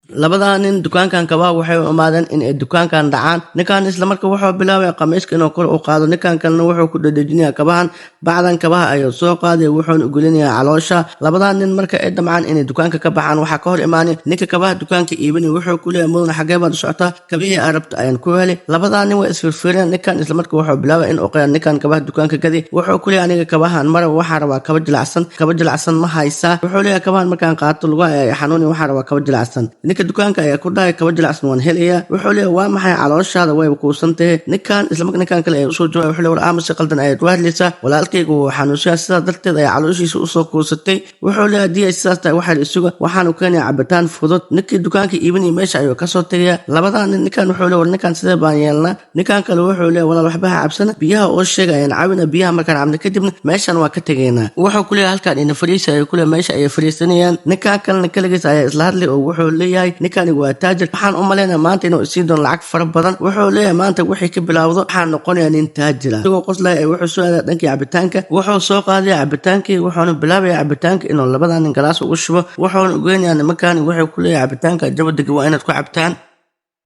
Labadaa nin dukaankan kabaha waxay u imaadeen in ay dukaankan dhacaan. Ninkan islamarka wuxuu bilaabay qamiiska inuu kor u qaado, ninkan kalena wuxuu ku dhedhejinayaa kabahan. Bacdan kabaha ayuu soo qaaday, wuxuuna ugelinayaa caloosha. Labadaa nin marka ay damcaan inay dukaanka ka baxaan, waxaa ka hor imaanay ninka kabaha dukaanka iibinay. Wuxuu ku leeyahay: "Mudan, xagee baad u socotaa? Kabihii aad rabta ayaan ku helay." Labadaa nin way isfirfireen. Ninkan islamarka wuxuu bilaabay in uu qeeyo ninkan kabaha dukaanka gadi. Wuxuu ku leeyahay: "Aniga kabahan maraba, waxaan rabaa kaba jilacsan. Kaba jilacsan ma haysaa?" Wuxuu leeyahay: "Kabahan markaan qaato lugaha ay xanuuni, waxaan rabaa kaba jilacsan." Ninka dukaanka ayaa ku dhahay: "Kaba jilacsan waan helayaa." Wuxuu leeyahay: "Waa maxay? Calooshaada wayba kuusan tahay." Ninkan isla ninkan kale ayaa usoo jawaabay. Wuxuu leeyahay: "War aamus, si qaldan ayaad u hadlaysaa. Walaalkaygu wuu xanuunsanyaa, sidaas darteed ayaa calooshiisa usoo kuusatay." Wuxuu leeyahay: "Haddii ay sidaas tahay, waxaa isuga, waxaanu keenaya cabitaan fudud." Ninkii dukaanka iibinaya meesha ayuu kasoo tegaya. Labadaa nin, ninkan wuxuu leeyahay: "War ninkan sidee baan yeelnaa?" Ninkan kale wuxuu leeyahay: "Walaal, waxba ha cabsana, biyaha oo sheega ayaan cabina. Biyaha markaan cabna kadibna meeshan waa ka tegaynaa." Wuxuu ku leeyahay: "Halkaan ina fariisa," ayuu ku leeyahay. Meesha ayay fariisanayaan. Ninkan kalena kaligiis ayaa isla hadlay oo wuxuu leeyahay: "Ninkani waa taajir, waxaan u malaynaya maanta inuu isiin doono lacag fara badan." Wuxuu leeyahay: "Maanta wixii ka bilaawdo waxaan noqonayaa nin taajir ah." Isagoo qoslaya wuxuu soo aadaa dhankii cabitaanka. Wuxuu soo qaadaya cabitaankii, wuxuuna bilaabaya cabitaanka inuu labadaa nin galaas ugu shubo, wuxuuna ugeynayaa nimankan. Wuxuu ku leeyahay: "Cabitaanka jabadiga waa inaad ku cabtaan."